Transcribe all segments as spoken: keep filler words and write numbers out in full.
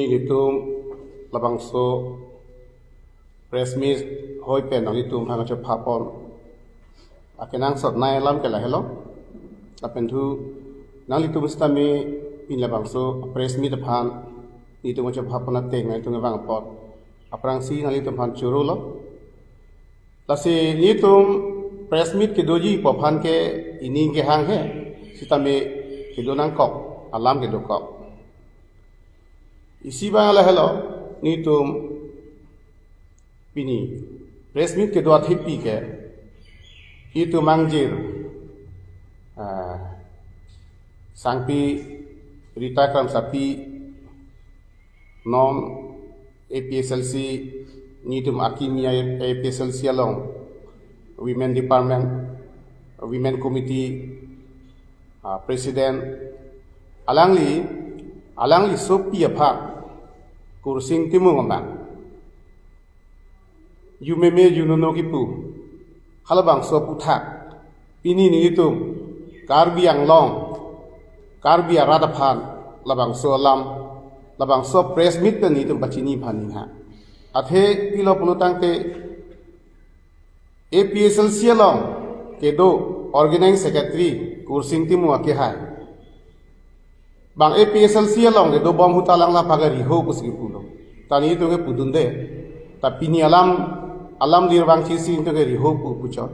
Nelitum labangso press meet hoi pen nanglitum aphan kachepha pon akenangsot nai alam ke lahelo. Lapen thu nanglitum sitame pini labangso press meet aphan nelitum kachepha pon ateng nanglitum vang apot aphrangsi nanglitum aphan chorolo. Lasi nelitum press meet kedoji pu aphan ke ining kehang he, sitame kedo nangkok, alam kedokok. Isi abang lahelo, nelitum pini press meet kedo athepi ke, nelitum angjir, ah, sangpi Rita Kramsapi, non A P S L C, nelitum akimi A P S L C along, Women Department, Women Committee, ah, President, alangli, alangli sopi aphan, Kursing Timung amang, ju meme ju nono kipu, halabangso aputhak, pini nelitum Karbi Anglong, Karbi arat aphan labangso alam, labangso press meet pen nelitum pachini aphan ninghang. Athe pilo pulo tangte A P S L C along kedo organizing secretary Kursing Timung akehai abang A P S L C along kedo bom ahut alang lapu ke riho pusi pulo. Ta nelitum ke pudunde. Ta pini alam, alam dir vangchisi nelitum ke riho pu puchot.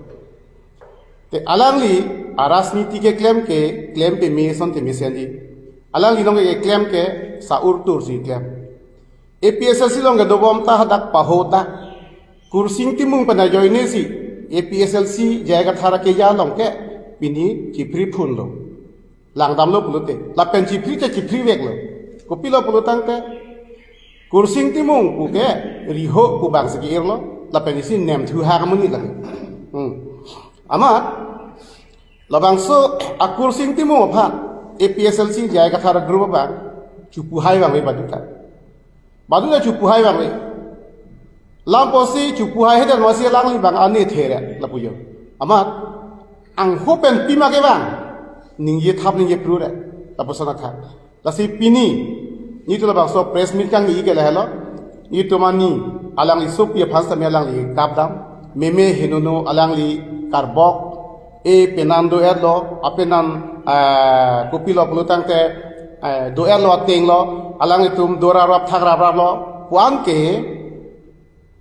Te alangli arajniti keklem ke, klem peme ason te mesenji. Alangli along keklem ke sa-ur tursi klem. A P S L C along kedo bom ta hadak paho dak. Kursing Timung pen ajoine si A P S L C J I Kathar akeja along ke pini chiphri phunlo. Langdamlo pulote. Lapen chiphri te chiphri veklo. Kopilo pulo tangte Kursing Timung pu ke riho pu abang si ke-irlo. Lapen isi nemthu ha kamunit lake. Hmm. Amat labangso a-Kursing Timung aphan A P S L C J I Kathar group abang chupu hai vangve baduta. Baduta chupu hai vangve. Lam pusi chupu hai hedan masi alangli abang ane the re lapu jo. Amat angho pen pima ke vang ningje thap ningje phru re lapuson athak. Lasi pini nelitum labangso press meet kangni ke lahelo. Nelitum ani alangli sopi aphan sitame alangli kapdam. Meme henono alangli karbok, e penan do-etlo, apenan, eh, kopilo pulo tangte, eh, do-etlo atenglo, alanglitum do-rap rap thak rap raplo pu-an ke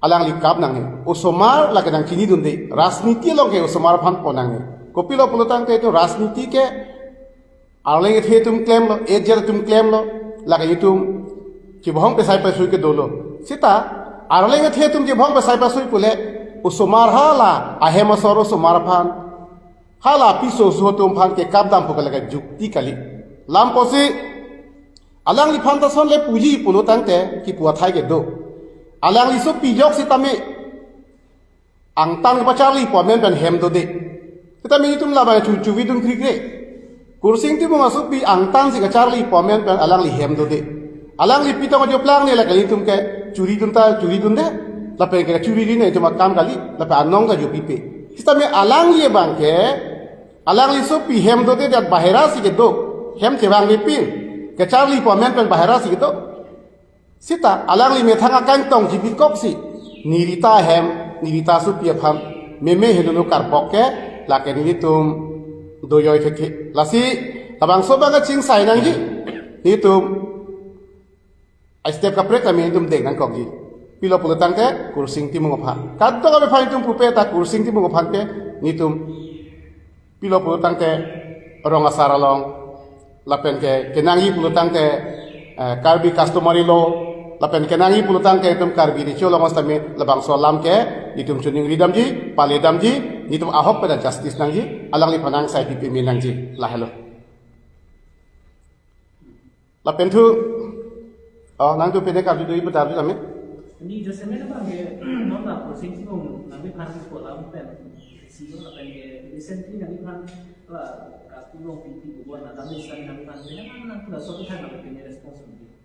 alangli kap nangne. Osomar lake nangchinidunde. Rajniti along ke osomar aphan pon nangne. Kopilo pulo tangte itum rajniti ke arleng ethe atum klemlo, ejat atum klemlo, lake itum chibahong pesai pasui ke dolo. Sita arleng ethe atum chibahong pesai pasui pule osomar hala ahem asor osomar aphan, hala piso oso atum aphan ke kapdam pu ke lake jukti kali. Lam pusi alangliphan ta ason le puji pulo tangte kipu athai kedo. Alangli sopi jok sitame angtan kepacharli pu amen pen hem dode. Sitame itum labang chu chuvidun krikre. Kursing Timung asopi angtan si kacharli pu amen pen alangli hem dode. Alangli pitong ajo plang ne lake itum ke churidun ta churidunde. Lapen ke churi ri ne itum akam kali, lapen anong ta jo pipe. Sitame alangli abang ke, alangli sopi hem dode dat bahera si kedo. Hem chevangvepin. Kacharli pu amen pen bahera si kedo. Sita alangli methang akangtong chibikoksi, ne Rita ahem, ne Rita asopi aphan meme henono karbok ke, lake nelitum do-oi thekthe. Lasi labangso abang kachingsai nangji, nelitum a-step kaprek kami nelitum deng nangkokji. Pilo pulo tangte Kursing Timung aphan. Kadokave aphan itum pupe ta Kursing Timung aphan ke nelitum pilo pulo tangte rong asar along, lapen ke kenangji pulo tangte, eh, Karbi customary law, lapen kenangji pulo tangte itum Karbi recho along sitame labangso alam ke itum choningri damji, pale damji, nelitum ahok pen justice nangji, alangliphan angsai pipi me nangji, lahelo. Lapen thu, oh, nangtum pine karju do ibu tarju kami. Ni Joseph ne bang ke, non na Kursing Timung nangliphan ko lam pen, si lo pen ke recently nangliphan la kastu long pipi bubuan na dam isan nangliphan ke, nang nang pura sopi than nangliphan responsibility.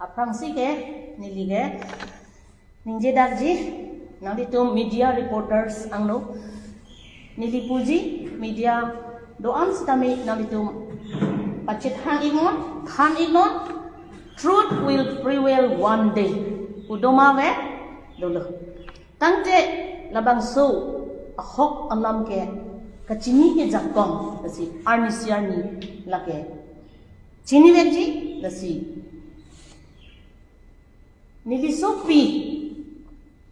Aphrangsi ke, neli ke ningje dakji, nanglitum media reporters angno. Neli puji media do-an sitame nanglitum Achethang-iknon, than-iknon, truth will prevail one day. Pu doma ave dolo. Tangte labangso ahok alam ke kachini ke jakong, lasi arnisi arni lake chinivekji, lasi neli sopi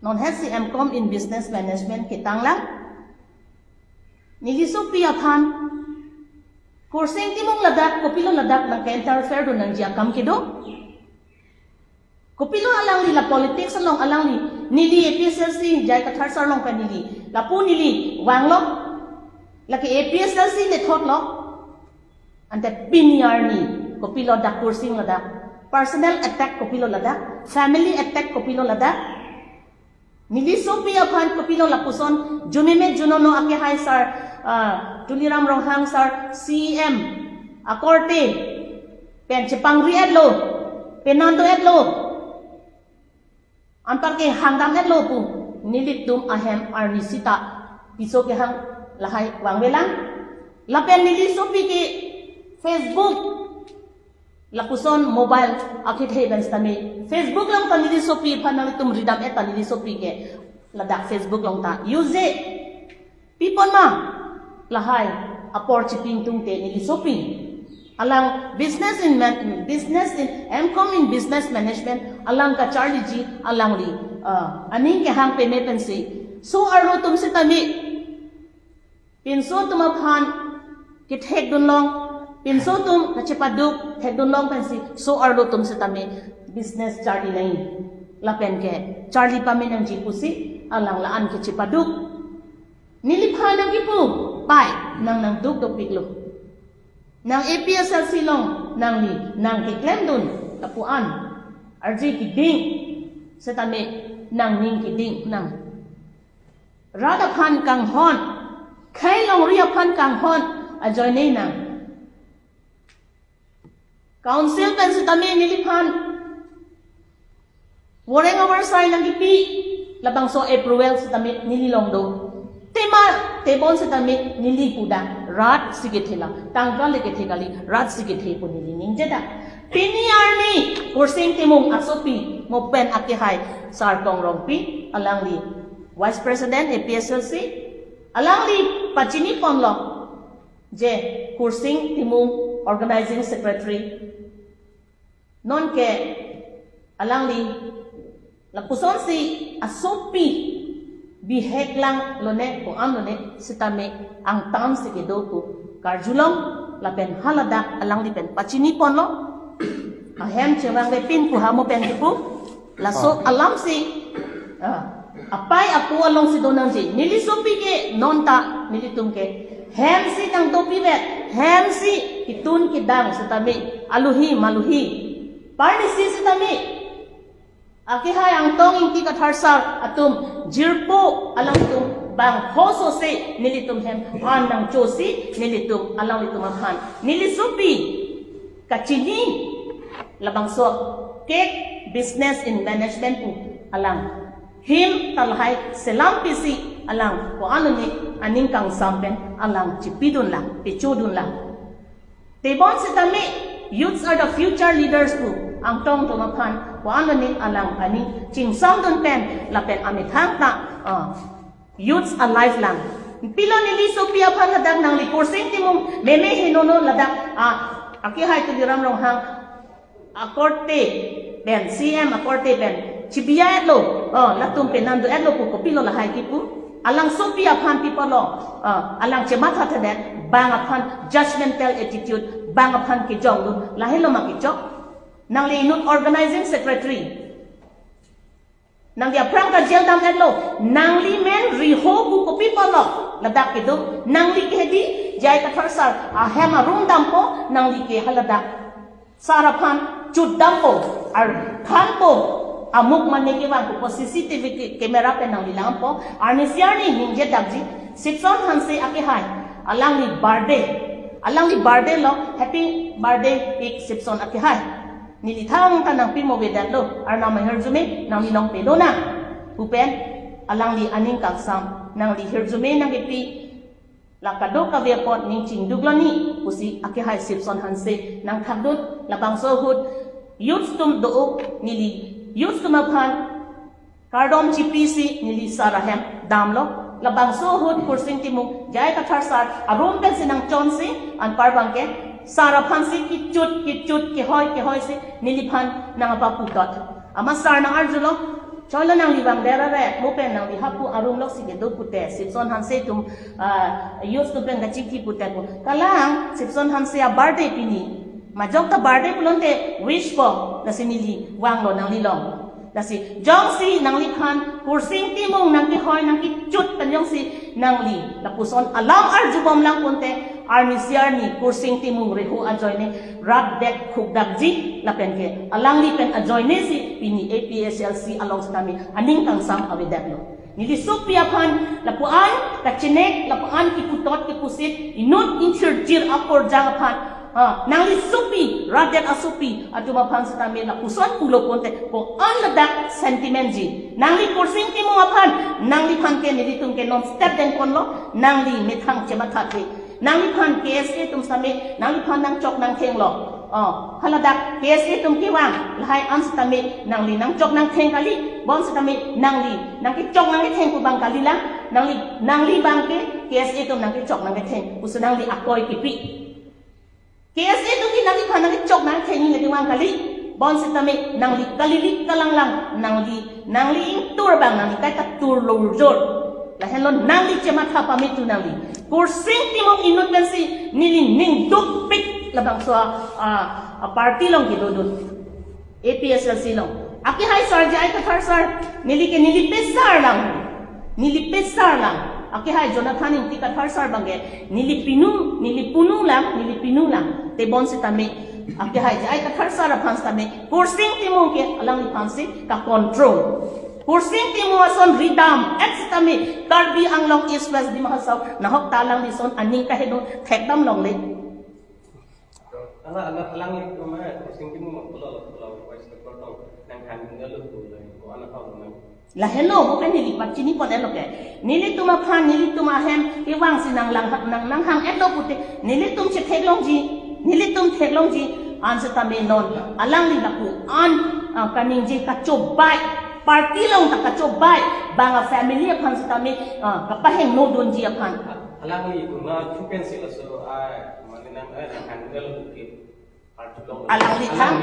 non hetsi M Com in Business Management ketanglang. Neli sopi aphan Kursing Timung ladak, kopilo ladak nangke-interfere dun nangji akam kedo. Kopilo alangli la politics along alangli, neli A P S L C J I Kathar sir along pen neli, lapu neli vanglo, lake A P S L C le thotlo. Ante pini arni kopilo dak Kursing ladak, personal attack kopilo ladak, family attack kopilo ladak. Neli sopi aphan kopilo lapuson, jumime junono akehai sir, ah, Tuliram Ronghang sir, C E M akorte pen chepangri-etlo, penando-etlo, anparke hangdam-etlo pu nelitum ahem arnisi ta piso kehang lahai vangvelang. Lapen neli sopi ke Facebook lapuson mobile akethe pen sitame Facebook along ta neli sopi aphan nanglitum ridam-et ta neli sopi ke ladak Facebook along ta use-e. Pi pon ma lahai apor chipingtungte neli sopi. Alang business in man, business in, M Com in Business Management alang kacharliji alangli, ah, aning kehang peme pensi so-arlo atum sitame pinso atum aphan kethekdunlong, pinso atum kachepaduk thekdunlong pensi so-arlo atum sitame business charli nai lapen ke charli pame nangji pusi alang la-an kachepaduk. Neliphan nangkipu, pai, nang nangduk dopiklo. Nang A P S L C along nangli nangkeklemdun lapu-an arje keding sitame nangning keding nang. Rat aphan kanghon, khei longri aphan kanghon ajoine nang. Council pen sitame neliphan wareng awarsai nangkipi, labangso approval sitame neli along do. Tema tebon sitame neli puda, rat si kethe lang, tangka le kethe kali, rat si kethe pu neli ningjedak. Pini arni Kursing Timung asopi mo pen akehai Sar Kong Rongpi, alangli Vice President A P S L C, alangli pachini ponlo je Kursing Timung Organizing Secretary. Nonke alangli lapusonsi asopi bihek lang lone ko-an lone sitame angtan si kedo pu karjulong lapen haladak alangli pen pachini ponlo. Ahem chevangvepin pu ha mo pen kipu. Laso alamsi, ah, apai apo alongsi do nangji. Neli sopi ke nonta nelitum ke hemsi nangdopivet, hemsi kitun kidang sitame, aluhi maluhi, parnisi sitame akehai Angtong Ingti Kathar sar atum jirpo alangtum bang khoso se nelitum hem an nangchosi nelitum alanglitum aphan neli sopi kachini labangso cake business in management pu alang him talhai selam pisi alang ko anoni aning kangsam pen alang chipidun lang, pechodun lang. Tebon sitame youths are the future leaders pu Angtong atum aphan ko anoni alang aning chingsamdun pen lapen amethang ta, ah, youths alive lang. Pilo neli sopi aphan ladak nangli Kursing Timung meme henono ladak, ah, akehai Tuliram Ronghang akorte pen, C M akorte pen chibiya-etlo, oh, latum penando-etlo pu kopilo lahai kipu. Alang sopi aphan pi pulo, oh, alang chemathathedet, bang aphan judgmental attitude, bang aphan kejongdun, lahelo ma kechok. Nangli inut organizing secretary. Nangli aphrang kajeldam-etlo, nangli men riho pu kopi pulo, ladak kedo, nangli ke hedi, J I Kathar sar ahem arum dampo, nangli ke haladak sar aphan chut dampo, ar thanpo, amuk mane kevang pu C C T V ke-, camera pen nangli langpo, arnisi arni ningjedakji, Sipson Hanse akehai, alangli birthday, alangli birthday lo, happy birthday ik Sipson akehai. Neli thangta nangpi mo vedatlo, Arnam ahirjume nangli long pelo na. Pu pen alangli aning kangsam, nangli hirjume nangkepi La kadokave apot ning chingduk lo ni pusi akehai Sipson Hanse nangthakdun. Labangso ahut youth atum do-o, neli youth atum aphan kardom chipisi neli sar ahem damlo. Labangso ahut Kursing Timung J I Kathar sar arum pensi nangchonsi anpar abangke sar aphansi kichut kichut kehoi kehoi si neliphan nangpaputot. Amat sar nang-arjulo, "Cholo, nangli bang dera re, mo pen nangli hapu arum loksi kedo pute, Sipson Hanse atum, ah, youth atum pen kachingki pute ko." Kalang, Sipson Hanse a-birthday pini. Majok ta birthday pulote wish po, lasi neli vanglo nangli along. Lasi jongsi nangliphan Kursing Timung nangkehoi nangkichut pen jongsi nangli lapuson alam arjubom lang pute, arnisi arni Kursing Timung reho ajoine rapdet khukdakji lapenke alangli pen ajoine si pini A P H L C along sitame aning kangsam avedetlo. Neli sopi aphan lapu-an kachenek, lapu-an kiputot kipusit, inut inthirthir akorjang aphan, ah, nangli sopi, rapdet asopi atum aphan sitame lapuson pulo pute ko-an ladak sentiment ji. Nangli Kursing Timung aphan, nangliphan ke nelitum ke non step den konlo, nangli methang chemathathe. Nangliphan K S A atum sitame nangliphan nangchok nangthenglo. Oh, haladak K S A atum kevang, lahai an sitame nangli nangchok nangtheng kali, bonsitame nangli nangkechok nangketheng pu abang kalilang, nangli, nangli abangke K S A atum nangkechok nangketheng pusi nangli akoi kipi. K S A atum ke nangliphan nangkechok nangtheng neli kevang kali, bonsitame nangli kalili kalanglang, nangli, nangli ingtur abang nangli kaita turlo urjor. Lahenlo nangli chematha pame tu nangli. Kursing Timung inut pensi neli ning dukpik labangso a, a, a party along kedodun. A P H L C along. Akehai sar J I Kathar sar, neli ke neli pesar lang. Neli pesar lang. Akehai Jonathan Ingti Kathar sar abangke neli pinu, neli punu lang, neli pinu lang. Te bonsitame akehai J I Kathar sar aphan sitame Kursing Timung ke alangliphansi ka-control. Kursing Timung ason ridam-et sitame Karbi Anglong East West Dima Hasao nahok ta alangli ason aning kaheno thekdam longle. Ala, ala, alangli kuma Kursing Timung pulo, pulo, vice president nangkhan ningalo pulo, ko-an aphan nang. Lahenlo, mo pen neli pachini pon-etlo ke. Nelitum aphan, nelitum ahem, kevangsi nanglang, nang, nanghang-etlo pute, nelitum chetheklongji, nelitum theklongji, ansitame non alangli lapu-an, ah, kaningje kachobai, party along ta kachobai, bang a-family aphan sitame, ah, kapahengnodunji aphan. Alangli kuma chupen si laso, ah, mane nang, eh, nangkhan ningalo ke. Alangli thang.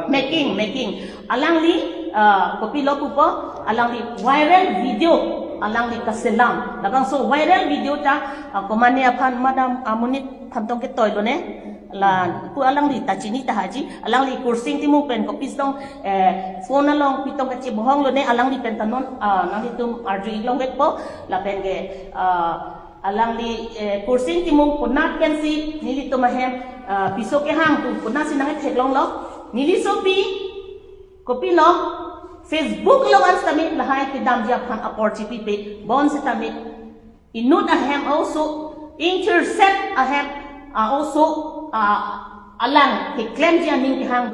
Making, making. Alangli, ah, kopilo pupo, alangli viral video, alangli kaselam. Labangso viral video ta, ah, komane aphan madam amonit aphan tong ketoilo ne. La, ku alangli ta chini ta haji, alangli Kursing Timung pen kopi sitong, eh, phone along pitong kachebohonglo ne, alangli pen ta non, ah, nanglitum arju-ik longvekpo, lapenke, ah, alangli, eh, Kursing Timung konat pensi nelitum ahem, ah, piso kehang atum konatsi nangtheklonglo. Neli sopi, kopilo, Facebook along an sitame lahai kedamji aphan apor chipipe, bonsitame inut ahem a-oso, intercept ahem a-oso, ah, alang keklemji aning kehang